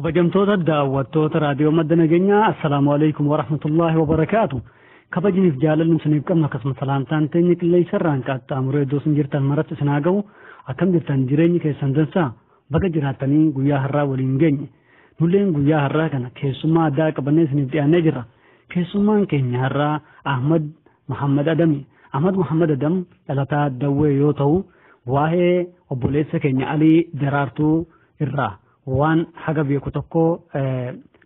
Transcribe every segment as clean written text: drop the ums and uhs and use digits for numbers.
Kabajamtoota daawwattoota raadiyoo Madda Nageenyaa, assalaamu alaikum warahmatullaahi wabarakaatu. Kabajniif jaalalli isiniif qabnu akkasumas salaamtaan teenya qilleensarraan qaxxaamuree iddoo isin jirtan maratti isin haa ga'u. Akkam jirtan? Jireenyi keessan dansaa? Baga jiraattanii guyyaa har'aa waliin geenye. Nulleen guyyaa har'aa kana keessummaa addaa qabannee isiniif dhiyaannee jirra. Keessummaan keenya har'aa Ahmad Muhammad Adami. Ahmad Muhammad Adam dhalataa Dawwee yoo ta'u, waa'ee obboleessa keenya Alii Daraartuu irraa waan haga beeku tokko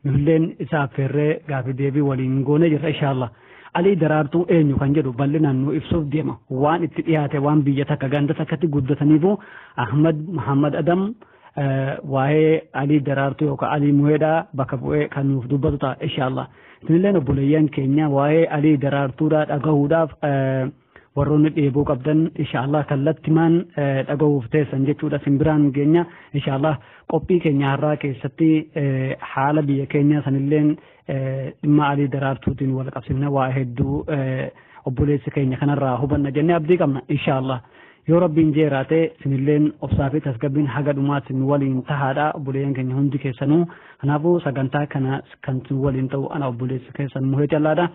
nulleen isa affeerree gaafii deebii waliin goonee jirra inshaallah. Alii Daraartuu eenyu kan jedhu bal'inaan nu ibsuuf deema. Waan itti dhiyaate, waan biyya takka ganda takkatti guddataniifu, Ahmad Muhammad Adam waa'ee Alii Daraartuu yookaan Alii Muheedhaa bakka bu'ee kan nuuf dubbatu ta'a inshaallah. Isinilleen obboleeyyan keenya waa'ee Alii Daraartuudhaa dhagahuudhaaf warroonni dheebuu qabdan, inshaallah kallattimaan dhagahuuf teessan jechuudha, simbiraan keenya inshaallah. Qophii keenya har'aa keessatti haala biyya keenya sanilleen dhimma Alii Daraartuutiin wal qabsiifne waa hedduu obboleessi keenya kanarraa hubanna jennee abdii qabna inshaallah. Yoo Rabbiin jeeraate, isinilleen obsaa fi tasgabbiin haga dhumaatti nu waliin tahaadha, obboleeyyan keenya hundi keessanuu. Kanaafuu sagantaa kana kan waliin ta'u ana obboleessi keessan Muhee Callaadha.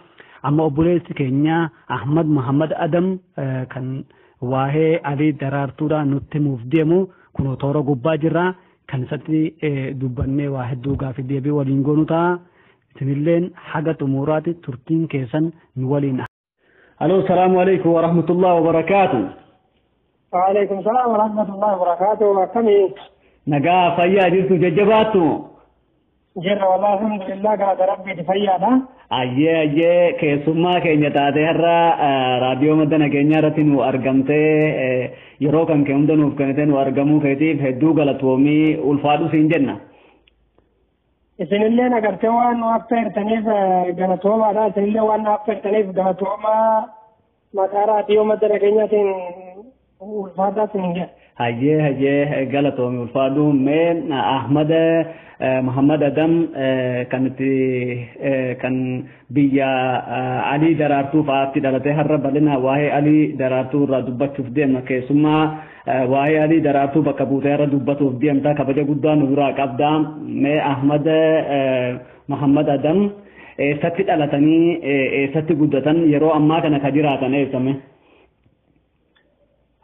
Amma obboleessi keenya Ahmad Muhammad Adam kan waa'ee Alii Daraartuudha nutti himuuf deemu kunoo toora gubbaa jirra. Kan isatti dubbannee waa hedduu gaafii deebii waliin goonu ta'a. Isinilleen haga xumuraatti turtiin keessan nu waliin. Aloo, salaamu alaikum wa rahmatullahi wa barakaatu. Waalaikum salaam wa rahmatullahi wa barakaatu. Akkamii? Nagaa, fayyaa jirtu, jajjabaattu? Jirra wallahi, alhamdulillah, galata Rabbiiti, fayyaadha. Ayyee ayyee, keessummaa keenya taatee har'a raadiyoo Madda Nageenyaa irratti nu argamtee, yeroo kan kee hunda nuuf kennitee nu argamuu keetiif hedduu galatoomii, ulfaadhu siin jenna. Isinillee agartee waan nu affeertaniif galatoomaadha. Isinillee waan nu affeertaniif galatoomaa, maqaa raadiyoo Madda Nageenyaatiin ulfaadhaa isin jedha. Hayyee hayyee, galatoomi, ulfaadhu. Mee Ahmad Muhammad Adam kan itti kan biyya Alii Daraartuu fa'aatti dhalatee, har'a bal'ina waa'ee Alii Daraartuu irraa dubbachuuf deemna. Keessummaa waa'ee Alii Daraartuu bakka buutee har'a dubbatuuf deemta, kabaja guddaa nu biraa qabda. Mee Ahmad Muhammad Adam eessatti dhalatanii, eessatti guddatan, yeroo ammaa kana ka jiraatan eessame?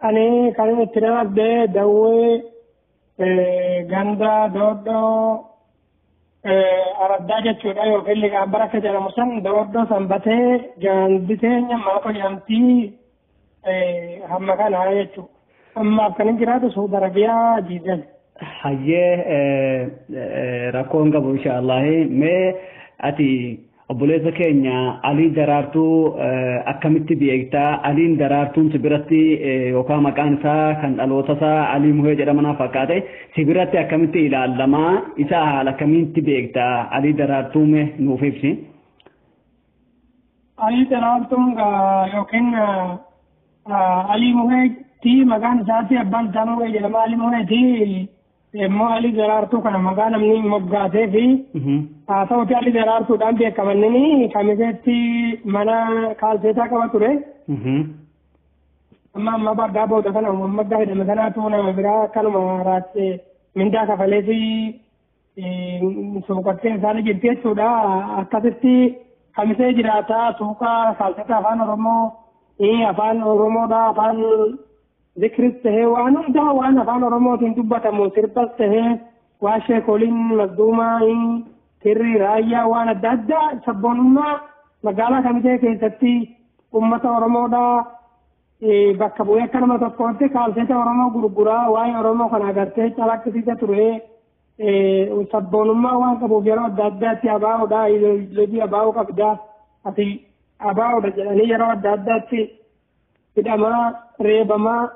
Ani kan inni itti dhaladhe Dawwee, ganda Dooddoo araddaa jechuudha, yookiin Liqaambara akka jedhamu san, Dooddoo Sanbatee, gandi teenya Maaqo jedhamtii hamma kana jechuudha. Ammaaf kan hin jiraatu Suudi Arabiyaa, Jiizan. Hayyee, rakkoon qabu inshaallahi. Mee ati obboleessa keenya Alii Daraartuu akkamitti beektaa? Aliin Daraartuun si biratti, yookaan maqaan isaa kan dhaloota isaa Alii Muhee jedhama naaf fakkaate, si biratti akkamitti ilaalamaa? Isa haala akkamitti beektaa? Alii Daraartuu mee nuuf ibsi. Alii Daraartuun yookiin Alii Muheetti maqaan isaatti, abbaan isaa Muhee jedhama. Alii Muheeti immoo Alii Daraartuu kana maqaa namni moggaasee fi haa ta'uti Alii Daraartuudhaan beekamanni Kamiseetti mana kaalseetaa qaba ture. Amma amma baggaa booda kana moggaa hidhame kanaatu nama biraa akkanuma raattee mindaa kafalee fi suuqattee isaanii jirti jechuudha. Akkasitti Kamisee jiraataa, suuqa kaalseetaa afaan Oromoo, afaan Oromoodha, afaan zikris tahee, waan hundaa waan afaan Oromootiin dubbatamu, sirbas tahee, waan sheekoliin mazduumaa, tirri raayyaa, waan adda addaa, sabboonummaa magaalaa Kamisee keessatti ummata Oromoodha bakka bu'ee akka nama tokkootti kaalseeta Oromoo gurguraa, waa'ee Oromoo kana agartee calaqqisiisa ture. Sabboonummaa waan qabuuf yeroo adda addaatti abaa'oodha, ideoloojii abaa'oo qabda, ati abaa'oodha jedhanii yeroo adda addaatti hidhamaa, reebamaa,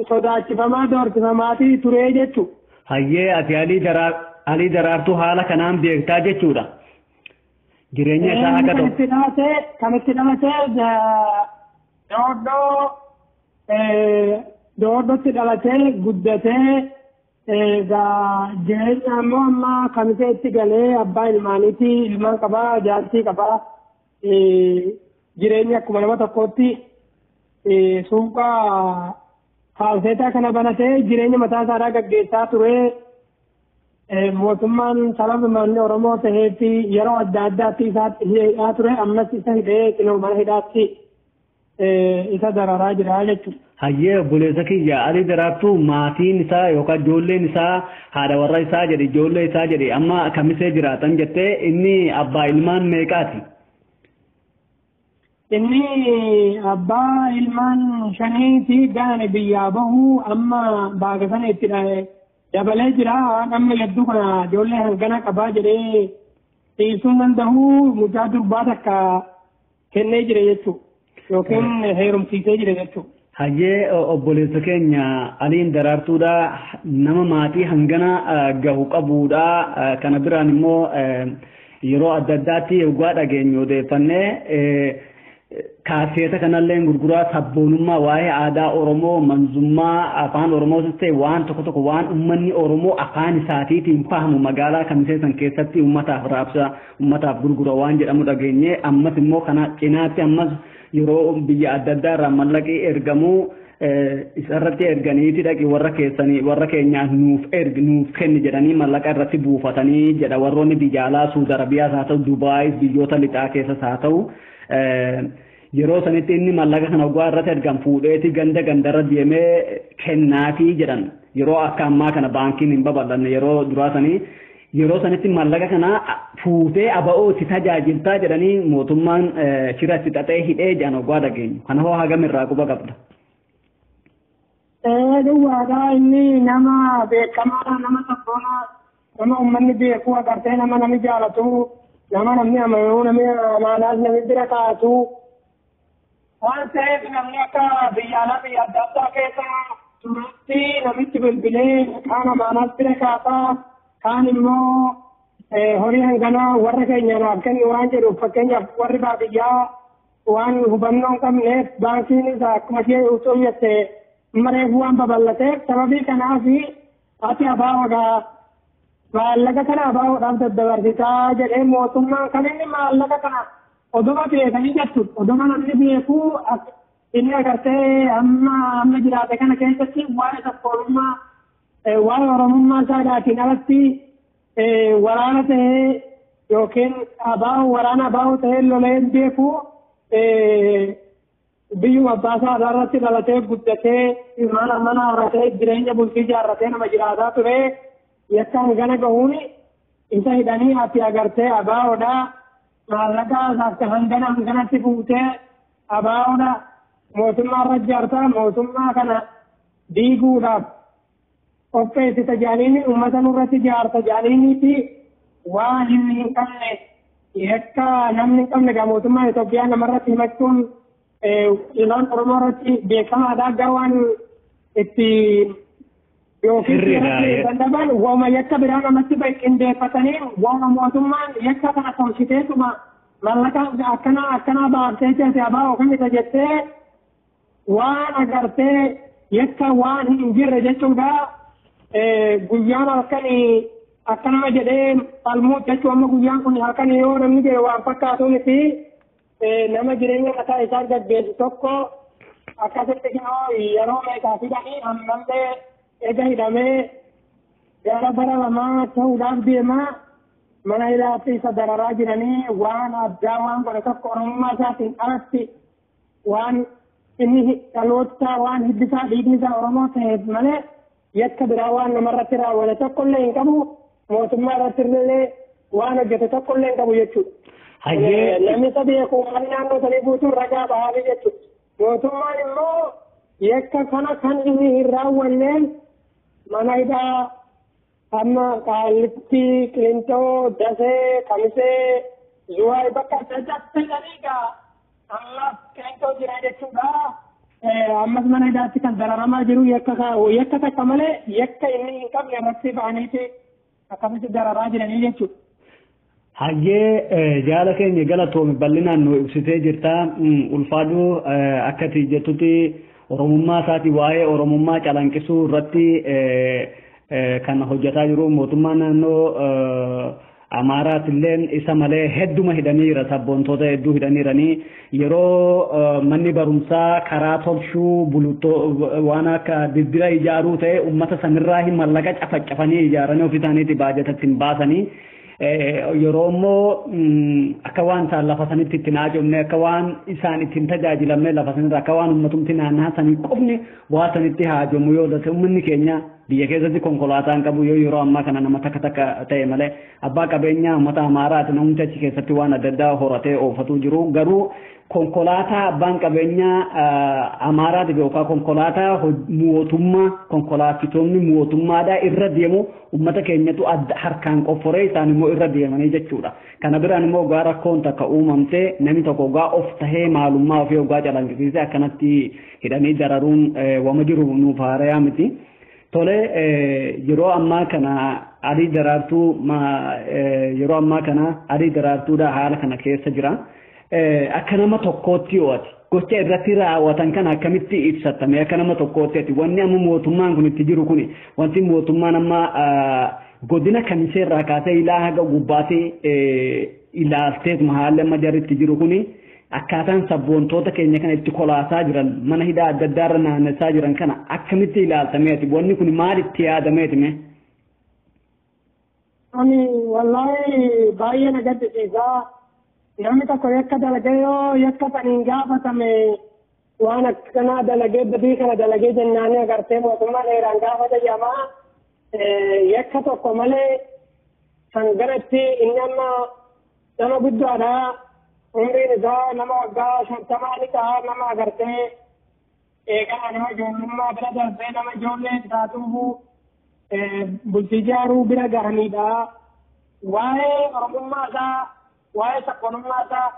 sodaachifamaa, doorsifamaatii ture jechuudha. Hayyee, ati Alii Daraartuu haala kanaan beektaa jechuudha. Jireenya isaa akka ta'u. Kan itti dhalatee Dooddoo, Dooddootti dhalatee guddatee, jireenya ammoo amma Kamiseetti galee, abbaa ilmaaniiti, ilmaan qabaa, jaartii qabaa, jireenya akkuma nama tokkootti suuqa kaalseetaa kana banatee jireenya mataa isaadhaa gaggeessaa ture. Mootummaan sababa manni Oromoo ta'eef yeroo adda addaatti isaatti hidhaa ture, ammas isa hidhee qiloo mana hidhaatti isa dararaa jira jechuudha. Hayyee, obboleessa kiyya Alii Daraartuu, maatiin isaa yookaan ijoolleen isaa, haadha warra isaa jedhe, ijoollee isaa jedhe, amma Kamisee jiraatan jettee, inni abbaa ilmaan meeqaati? Inni abbaa ilmaan shaniiti. Gaane biyyaa bahu amma baaga sana itti dabalee jira. Waan amma hedduu kana ijoollee hangana qabaa jedhee dhiisuu danda'u, mucaa durbaa takka kennee jira jechuudha. Yookiin heerumsiisee jira jechuudha. Hayyee, obboleessa keenya Aliin Daraartuudha, nama maatii hangana gahu qabuudha. Kana biraan immoo yeroo adda addaatti yoggaa dhageenyu odeeffannee kaaseeta kanallee gurguraa, sabboonummaa waa'ee aadaa Oromoo, manzummaa afaan Oromoos ta'e waan tokko tokko waan uummanni Oromoo afaan isaatiitiin fahamu magaalaa Kamisee san keessatti uummataaf raabsa, uummataaf gurgura waan jedhamu dhageenye. Ammas immoo kana cinaatti ammas yeroo biyya adda addaa irraa mallaqii ergamu isarratti erganiiti, dhaqi warra keessanii warra keenyaa nuuf ergi, nuuf kenni jedhanii mallaqa irratti buufatanii jedha. Warroonni biyya alaa Suudi Arabiyaas haa ta'u, Dubaayis, biyyoota lixaa keessas haa ta'u, yeroo sanitti inni mallaqa kana waggaa irratti ergan fuudheeti ganda gandarra deemee kennaafii jedhan. Yeroo akka ammaa kana baankiin hin babal'anne yeroo duraa sanii, yeroo sanitti mallaqa kana fuutee aba'ooti tajaajiltaa jedhanii mootummaan shira itti xaxee hidhee jedhan waggaa dhageenyu. Kana hoo hagam irraa quba qabda? Dhugaadha, inni nama beekamaa, nama sabboonaa, nama uummanni beeku agartee, nama namni jaalatu, nama namni amanu, namni amaanaas namni bira kaa'atu waan ta'eef, namni akka biyya alaa biyya adda addaa keessa turutti namichi bilbilee kaan amaanaas bira kaasaa, kaan immoo horii hanganaa warra keenya naaf kennu waan jedhuuf. Fakkeenyaaf warri baadiyyaa waan hubannoo hin qabneef, baankiinis akkuma ishee utuu jette mareef waan babal'ateef, sababii kanaaf ati abaawoodha, maallaqa kana abaawoodhaaf daddabarsitaa jedhee mootummaan kan inni maallaqa kana oduma beekanii jechuudha. Oduma namni beekuu inni agartee amma amma jiraate kana keessatti waa'ee sabboonummaa, waa'ee Oromummaa isaadhaatiin alatti waraana ta'ee yookiin abaa'u waraana abaa'u ta'ee lolee beeku. Biyyuma abbaa isaa irratti dhalatee guddatee, mana mana horatee, jireenya bultii ijaarratee nama jiraataa ture. Yakkaan gana gahuun isa hidhanii ati agartee abaa'oodha, maallaqa hangana hanganatti fuutee abaa'oodha, mootummaa irra ijaartaa, mootummaa kana diiguudhaaf qopheessita jedhaniini, uummata nurratti ijaarta jedhaniiniiti, waan inni hin qabne, yakka namni hin qabne gaa mootummaan Itoophiyaa namarratti himachuun ilmaan Oromoo irratti beekamaadha. Gara waan itti yookiin dadhaban waama yakka biraa namatti qindeeffatanii, waama mootummaan yakka kana tolchiteetuma mallaqa akkana akkanaa baaftee jeete abaa'oo kan isa jettee waan agartee yakka waan hin jirre jechuudha. Guyyaan halkanii akkanama jedhee falmuu jechuu, amma guyyaan kun halkan yoo namni jedhe waan fakkaatu miti. Nama jireenya mataa isaa gaggeessu tokko akkasitti immoo yeroo meeqaa fidanii, ammallee ega hidhamee gara bara 2 ta'uudhaaf deema mana hidhaatti isa dararaa jiranii. Waan addaa waan godhe tokko, Oromummaa isaatiin alatti waan inni dhaloota waan hiddisaa dhiigni isaa Oromoo ta'eef malee yakka biraa waan namarratti raawwate tokkollee hin qabu, mootummaa irratti illee waan hojjete tokkollee hin qabu jechuudha. Namni isa beeku, uummanni naannoo sanii guutuun ragaa bahanii jechuudha. Mootummaan immoo yakka kana kan inni hin raawwanneen mana hidhaa amma Qaallitti, Qilintoo, Dasee, Kamisee, Zuwaay bakka adda addaatti hidhanii egaa amma Qilintoo jira jechuudha. Ammas mana hidhaatti kan dararamaa jiru yakka takka malee, yakka inni hin qabne irratti ba'aniiti akkasitti dararaa jiranii jechuudha. Hayyee, jaala keenya, galatoomi, bal'inaan nu ibsitee jirta. Ulfaadhu. Akkati jettutti Oromummaa isaatii waa'ee Oromummaa calanqisuu irratti kan hojjetaa jiru mootummaa naannoo Amaaraatilleen isa malee hedduma hidhaniira, sabboontoota hedduu hidhaniiranii. Yeroo manni barumsaa karaa tolchuu, bulutoo waan akka dildila ijaaruu ta'e, ummata sanirraa hin mallaqa cafaccafanii ijaaranii ofii isaaniitti baajatatti hin baasanii. Yeroo immoo akka waan isaan lafa sanitti itti naajomne, akka waan isaan ittiin tajaajilamne lafa sanirra, akka waan ummatumti naannaa sanii qofni waa sanitti haajomu yoo ta'e, ummanni keenya biyya keessatti konkolaataan qabu yoo yeroo ammaa kana nama takka takka ta'e malee, abbaa qabeenyaa uummata Amaaraati namni achi keessatti waan adda addaa horatee oofatuu jiru. Garuu konkolaataa abbaan qabeenyaa Amaaraati yookaan konkolaataa mootummaa, konkolaachitoonni mootummaadhaa irra deemu, uummata keenyatu adda harkaan qofforee isaan immoo irra deemanii jechuudha. Kana biraan immoo ogaa rakkoon takka uumamtee, namni tokko ogaa of tahee maalummaa ofii ogaa calaqqisiisee, akkanatti hidhanii dararuun wama jiru nuuf haarayaa miti. Tole, yeroo ammaa kana Alii Daraartuu, yeroo ammaa kana Alii Daraartuudha haala kana keessa jira. Akka nama tokkootti yoo ati gocha irratti raawwatan kana akkamitti ibsattame? Akka nama tokkootti ati wanni amma mootummaan kun itti jiru kuni, wanti mootummaan amma godina Kamisee irraa kaasee ilaa haga gubbaatti ilaalteetuma, haalli amma jarri itti jiru kuni, akkaataan sabboontoota keenya kana itti kolaasaa jiran, mana hidhaa adda addaa irra naannessaa jiran kana akkamitti ilaaltameeti? Wanni kun maal itti yaadameeti mee? Ani wallaahi baay'ee na gaddisiisaa. Namni tokko yakka dalagee yoo yakka saniin gaafatame, waan akkanaa dalagee, badii kana dalagee jennaanii agartee mootummaa dheeraan gaafata jedhamaa. Yakka tokko malee kan ganatti inni amma nama guddaadha. Umriin isaa nama waggaa 50 ni ta'a. Nama agartee eegaa nama ijoollummaa bira darbee nama ijoollee taatuufu bultii ijaaruu bira gahanidha. Waa'ee Oromummaa isaa, waa'ee sabboonummaa isaa,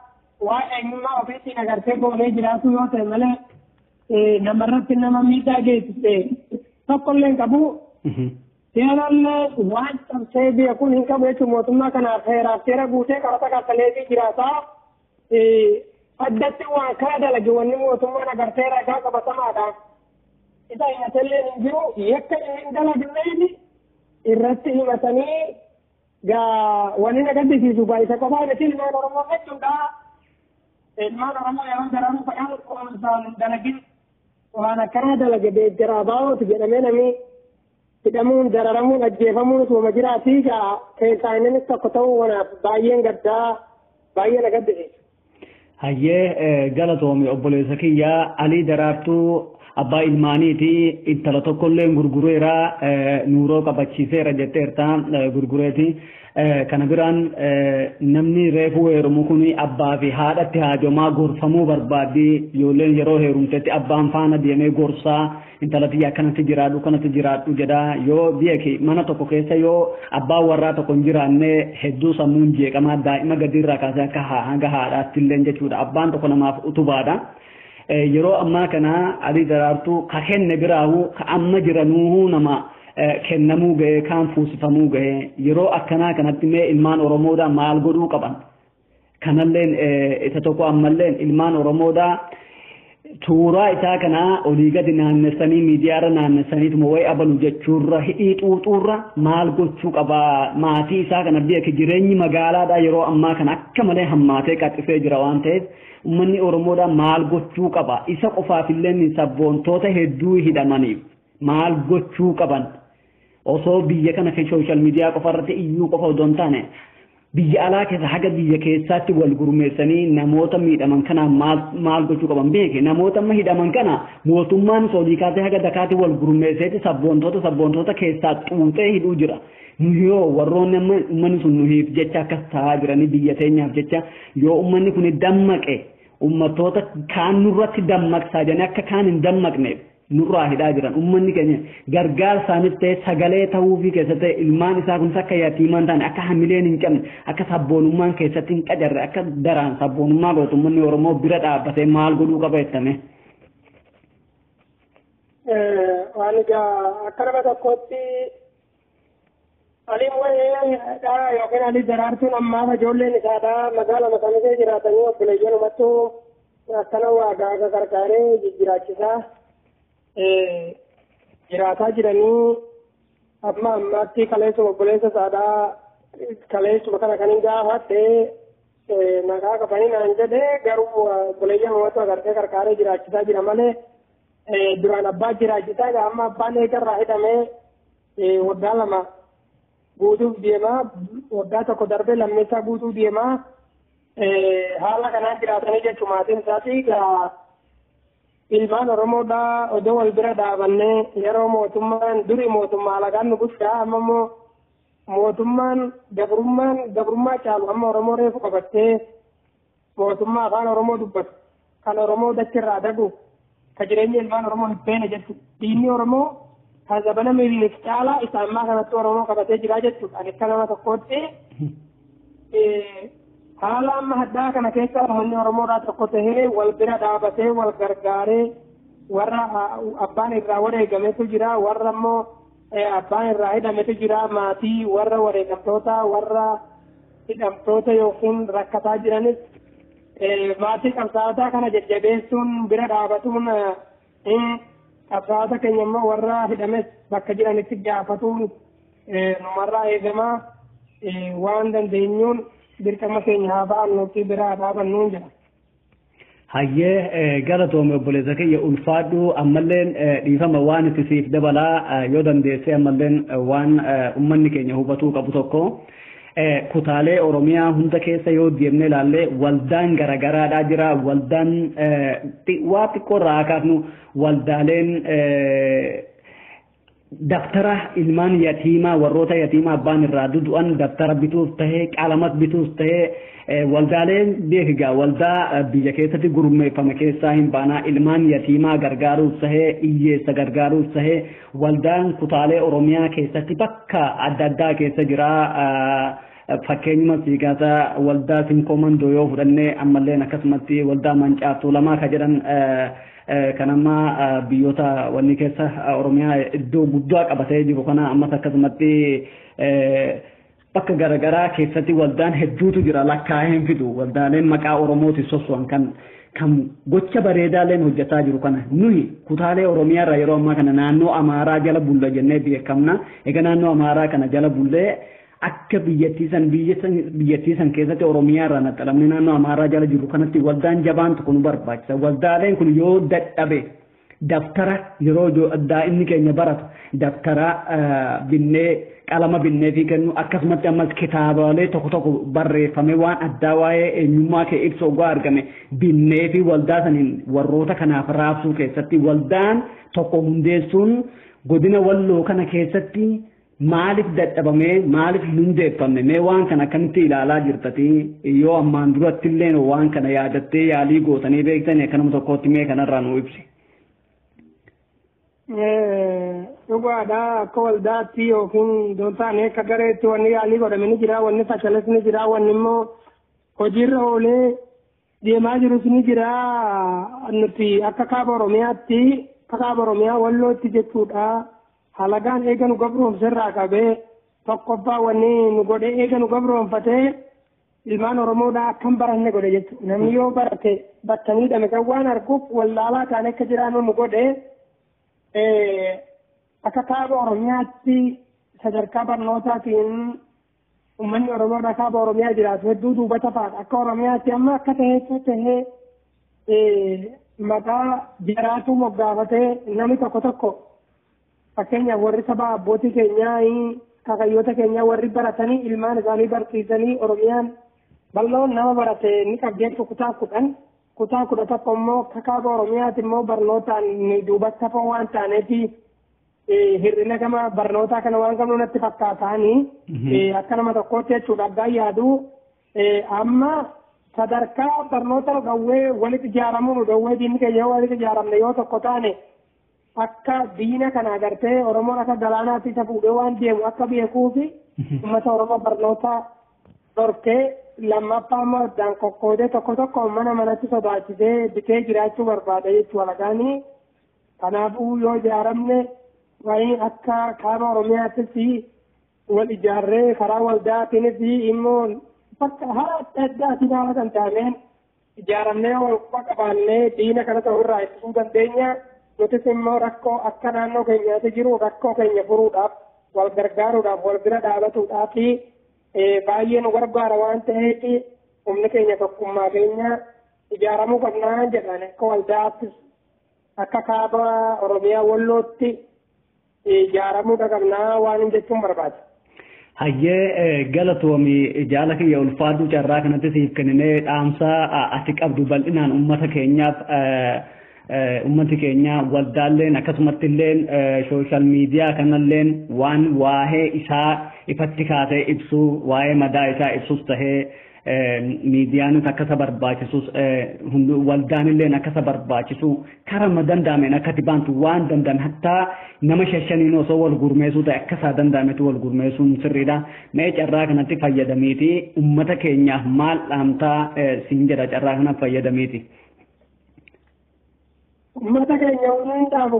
waa'ee eenyummaa ofiitiin agartee goonee jiraatu yoo ta'e malee, namarratti nama miidhaa geessise tokkollee hin qabu. Seerallee waan cabsee biyya kun hin qabu jechuun mootummaa kanaaf heeraaf seera guutee qarata kaffaleefii jiraata. Addatti waan kana dalage wanni mootummaan agartee ragaa qabatamaadha. Isa himatellee hin jiru. Yakka inni hin dalagneen irratti himatanii gaa. Wanni na gaddisiisu gaa isa qofaa miti, ilmaan Oromoo jechuudha. Ilmaan Oromoo yeroo daranuu fayyaa osoo hin dalagin waan akkanaa dalage deeggaraa baa'ooti jedhamee namni hidhamuun, dararamuun, ajjeefamuun utuma jiraatii gaa keessaa innis tokko ta'uu wanaaf baay'een gaddaa, baay'ee na gaddisiisa. Hayyee, galatoomi obboleessa kiyyaa. Alii Daraartuu abbaa ilmaaniiti, intala tokkollee gurgureera, nuuroo qabachiiseera jetteerta gurgureeti. Kana biraan namni reefuu heerumu kun abbaa fi haadhatti haajomaa, gorfamuu barbaaddi. Ijoolleen yeroo heerumtetti abbaan faana deemee gorsaa, intala tiyya akkanatti jiraadhu, kanatti jiraadhu jedha. Yoo biyya mana tokko keessa yoo abbaan warraa tokko hin jiraanne, hedduu sammuun jeeqamaa, daa'ima gadiirraa kaasee akka hanga haadhaatti illee jechuudha. Abbaan tokko namaaf utubaadha. Yeroo ammaa kana Alii Daraartuu ka kenne biraahu, ka amma jiranuuhu nama kennamuu ga'e, kaan fuusifamuu ga'e. Yeroo akkanaa kanatti mee ilmaan Oromoodhaa maal godhuu qaban? Kanalleen isa tokko. Ammalleen ilmaan Oromoodhaa tuuraa isaa kana olii gadi naannessanii, miidiyaarra naannessaniituma wayi abalu jechuurra, hidhii xuuxuurra maal gochuu qabaa maatii isaa kana? Biyya jireenyi magaalaadhaa yeroo ammaa kana akka malee hammaatee qaxxisee jira waan ta'eef, uummanni Oromoodhaa maal gochuu qaba? Isa qofaaf illee sabboontoota hedduu hidhamaniif maal gochuu qaban? Osoo biyya kana social media qofa irratti iyyuu qofa odoo hin taane, biyya alaa keessa haga biyya keessaatti wal gurmeessanii namoota miidhaman kana maal maal gochuu qaban? Beeke, namoota amma hidhaman kana mootummaan soolii kaasee haga dakaatti wal gurmeesseeti sabboontoota keessaa xuuxee hidhuu jira. Yoo warroonni amma uummanni sun nuhiif jecha akkas ta'aa jiranii, biyya teenyaaf jecha yoo uummanni kun dammaqe, uummattoota kaan nurratti dammaqsaa jedhanii akka kaan hin dammaqneef nurraa hidhaa jiran. Uummanni keenya gargaarsaanis ta'e sagalee ta'uufii keessatti, ilmaan isaa kunis akka yatiimaan taane, akka hamileen hin cabne, akka sabboonummaan keessatti hin qacarre, akka daraan sabboonummaa godhatu, uummanni Oromoo bira dhaabbatee maal godhuu qaba jettame? Waan egaa akka nama tokkootti Aliin wayiidha yookiin Alii Daraartuun ammaaf ijoolleen isaadha magaalama kamisee jiraatanii, obboleeyyan umattuu akkana waa gaaga gargaaree jijjiraachisaa jiraataa jiranii. Amma ammaatti kaleessuma obboleessa isaadhaa Kaleessuma kana kan hin gaafadhe maqaa qabanii naan jedhee garuu obboleeyyan uummata agartee qarqaaree jiraachisaa jira malee duraan abbaa jiraachisaa jira amma abbaan eegarraa hidhamee waggaa 2 guutuuf deemaa waggaa 1 darbee lammeessaa guutuu deemaa haala kanaan jiraatanii jechuun maatiin isaatii ilmaan Oromoodhaa odoo wal bira dhaabannee yeroo mootummaan durii mootummaa alagaan nu bulchaa amma immoo mootummaan gabrummaa caalu amma Oromoo reefu qabattee mootummaa afaan Oromoo dubbatu kan Oromoo dachirraa dagu ka jireenya ilmaan Oromoo hin feene jechuudha. Diinni Oromoo kan zabana Minilik caalaa isa ammaa kanatti Oromoo qabatee jira jechuudha. Ani akka nama tokkootti haala amma haddaa kana keessa uummanni Oromoodhaa tokko tahee wal bira dhaabatee wal gargaaree warra abbaan irraa wareegametu jira warra immoo abbaan irraa hidhametu jira maatii warra wareegamtoota warra hidhamtoota yookiin rakkataa jiranis maatii qabsaa'otaa kana jajjabeessuun bira dhaabatuun qabsaa'ota keenya immoo warra hidhames bakka jiranitti gaafatuun numarraa eegamaa waan dandeenyuun dirqama keenya haa ba'annuufi biraa dhaabannuun jedha. Hayyee galatoome obboleessa kiyya ulfaadhu ammalleen dhiifama waan itti siif dabalaa yoo dandeesse ammalleen waan uummanni keenya hubatuu qabu tokko kutaalee Oromiyaa hunda keessa yoo deemnee ilaalle waldaan garagaraadhaa jira waldaan waa xiqqoo irraa kaafnu waldaaleen daftara ilmaan yatiimaa warroota yatiimaa abbaan irraa dudu'an daftara bituuf tahee qalamas bituuf tahee waldaaleen beekigaa waldaa biyya keessatti gurmeeffame keessaa hin baanaa ilmaan yatiimaa gargaaruuf tahee hiyyeessa gargaaruuf tahee waldaan kutaalee Oromiyaa keessatti bakka adda addaa keessa jira. Fakkeenyuma siikaasa waldaa Sinkoomandoo yoo fudhannee ammalleen akkasumatti waldaa Mancaaftuu lamaa ka jedhan kan amma biyyoota wanni keessa Oromiyaa iddoo guddaa qabatee jiru kana ammas akkasumatti bakka garaagaraa keessatti waldaan hedduutu jira lakkaa'ee hin fidu waldaaleen maqaa Oromootiin sosso'an kan gocha bareedaaleen hojjetaa jiru kana nuyi kutaalee Oromiyaa irraa yeroo ammaa kana naannoo Amaaraa jala bulla jennee beekamna. Egaa naannoo Amaaraa kana jala bullee akka biyyattii san keessatti Oromiyaa irraa naxalamne naannoo Amaaraa jala jiru kanatti waldaan jabaan tokko nu barbaachisa. Waldaaleen kun yoo dadhabe daftara yeroo daa'imni keenya baratu daftara binnee qalama binnee fi kennu akkasumatti ammas kitaabolee tokko tokko barreeffame waan addaa waa'ee eenyummaa kee ibsu oggaa argame binnee fi waldaa saniin warroota kanaaf raabsuu keessatti waldaan tokko hundeessuun godina Walloo kana keessatti maaliif dadhabamee maaliif hin hundeeffamne mee waan kana akkamitti ilaalaa jirtati yoo ammaan duratti illee waan kana yaadattee yaalii gootanii beektanii akkanuma tokkootti mee kanarraa nu ibsi. Dhugaadha akka waldaatti yookiin doontaan akka gareetti wanni yaalii godhame ni jira wanni fashales ni jira wanni immoo hojiirra oolee deemaa jirus ni jira nuti akka kaaba Oromiyaatti akka kaaba Oromiyaa Wallootti jechuudha. Halagaan eega nu gabroomsirraa qabee tokkoffaa wanni nu godhe eega nu gabroomfatee ilmaan Oromoodhaa akkam baranne godhe jechuudha. Namni yoo barate bakka miidhame kan waan arguuf wallaalaa ta'an akka jiraannu nu godhe akka kaaba Oromiyaatti sadarkaa barnootaatiin uummanni Oromoodhaa kaaba Oromiyaa jiraatu hedduu duubata fa'aadha. Akka Oromiyaatti amma akka ta'eetu tahee maqaa jaraatu moggaafatee namni tokko tokko fakkeenyaaf warri saba abbootii keenyaa kakayyoota keenyaa warri baratanii ilmaan isaanii barsiisanii Oromiyaan bal'oon nama barate ni qabdi jechuun kutaa 10 kutaa 11 immoo kaaba Oromiyaatti immoo barnootaan duubatti hafoo waan taaneef hir'ina gama barnootaa kana waan qabnu natti fakkaataanii akka nama tokkootti jechuudha abbaan yaadu amma sadarkaa barnoota nu dhowwee walitti ijaaramuu nu dhowwee diinni keenya walitti ijaaramne yoo tokko taane akka diina kana agartee Oromoon akka galaanaatti isa fuudhee waan deemu akka beekuufi uummata Oromoo barnoota dhorkee lammaffaa immoo addaan qoqqoodee tokko tokko mana manatti sodaachisee bitee jiraachuu barbaada jechuu alagaanii. Kanaafuu yoo ijaaramne waa'ee akka kaaba Oromiyaattis wal ijaarree karaa waldaatiinis immoo bakka haala adda addaatiin haala danda'ameen ijaaramnee wal quba qabaannee diina kana ta'u irraa ittisuu dandeenya. Nutis immoo rakkoo akka naannoo keenyaatti jiru rakkoo keenya furuudhaaf wal gargaaruudhaaf wal bira dhaabatuudhaaf Baay'ee nu gargaara waan ta'eef humni keenya tokkummaa keenya ijaaramuu qabnaa jedhan akka waldaattis akka kaaba Oromiyaa Wallootti ijaaramuu qabnaa waan jechuun barbaada. Hayyee galatoomi jaala kiyya ulfaadhu carraa kanatti siif kenninee dhaamsa ati qabdu bal'inaan uummata keenyaaf uummati keenya waldaalleen akkasumatti illeen sooshaal miidiyaa kanalleen waan waa'ee isaa ifatti kaasee ibsuu waa'ee madaa isaa ibsus tahee miidiyaanis akka isa barbaachisus waldaan illeen akka isa barbaachisu karama danda'ameen akka itti baantu waan danda'ame hattaa nama shashaniin osoo wal gurmeessuu ta'e akka isaa danda'ametu wal gurmeessuun sirriidha. Mee carraa kanatti fayyadamiiti uummata keenyaaf maal dhaamtaa siin jedha carraa kana fayyadamiiti. Uummata keenya hundaaf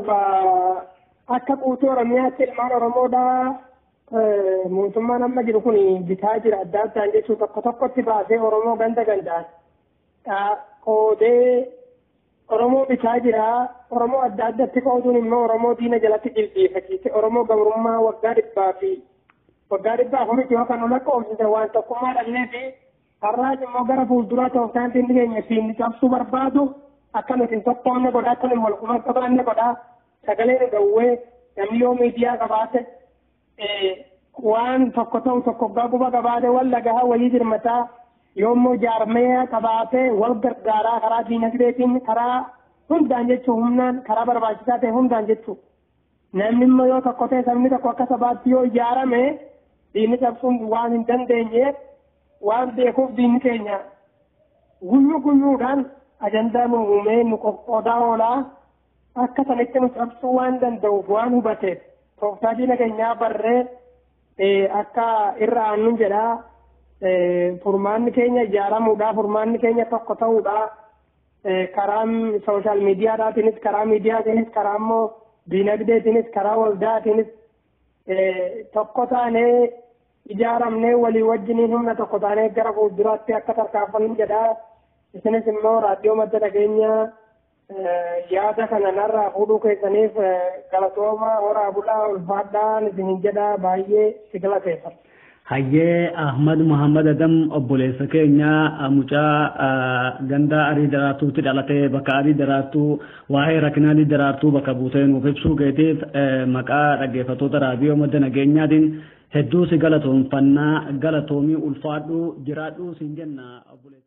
akka guutuu Oromiyaatti ilmaan Oromoodhaa mootummaan amma jiru kun bitaa jira adda addaan jechuun tokko tokkotti baasee Oromoo ganda gandaan qoodee Oromoo bitaa jira. Oromoo adda addatti qooduun immoo Oromoo diina jalatti jilbeeffachiise Oromoo gabrummaa waggaa dhibbaa fi waggaa 400 yoo kan lakkoofsise waan tokkummaa dhabnee fi har'aas immoo gara fuulduraa tooftaan diinni keenya ittiin cabsuu barbaadu akka nuti hin tokkoomne godhaa akka nuti wal quba qabaanne godhaa sagalee nu dhowwee namni yoo miidiyaa qabaate waan tokko ta'u tokko quba qabaate wal dhagahaa walii dirmataa yoommoo jaarmee qabaate wal gargaaraa karaa diinagdeetiin karaa hundaan jechuu humnaan karaa barbaachisaa ta'e hundaan jechuu namni immoo yoo tokko ta'e sabni tokko akka sabaatti yoo ijaarame diinni cabsuun waan hin dandeenyeef waan beekuuf diinni keenya guyyuu guyyuudhaan ajandaa nu uumee nu qoqqoodaa oolaa akka sanitti nu cabsuu waan danda'uuf waan hubateef tooftaa diina keenyaa barree akka irra aannu jedhaa. Furmaanni keenya ijaaramuudha furmaanni keenya tokko ta'uudha karaa sooshaal miidiyaadhaatiinis karaa miidiyaatiinis karaa immoo diinagdeetiinis karaa waldaatiinis tokko taanee ijaaramnee walii wajjiniin humna tokko taanee gara fuulduraatti akka tarkaanfannu jedhaa. Isinis immoo raadiyoo madda dhageenyaa yaada kana narraa fuudhuu keessaniif galatooma horaa bulaa ulfaadhaan isinin jedhaa baay'ee si galateeffadha. Hayyee Ahmad Muhammad Adam obboleessa keenya mucaa ganda Arii Daraartuutti dhalatee bakka Arii Daraartuu waa'ee rakkina Arii Daraartuu bakka buutee nuuf ibsuu keetiif maqaa dhaggeeffattoota raadiyoo madda nageenyaatiin hedduu si galatoomfannaa galatoomii ulfaadhuu jiraadhuu siin jenna obboleessa.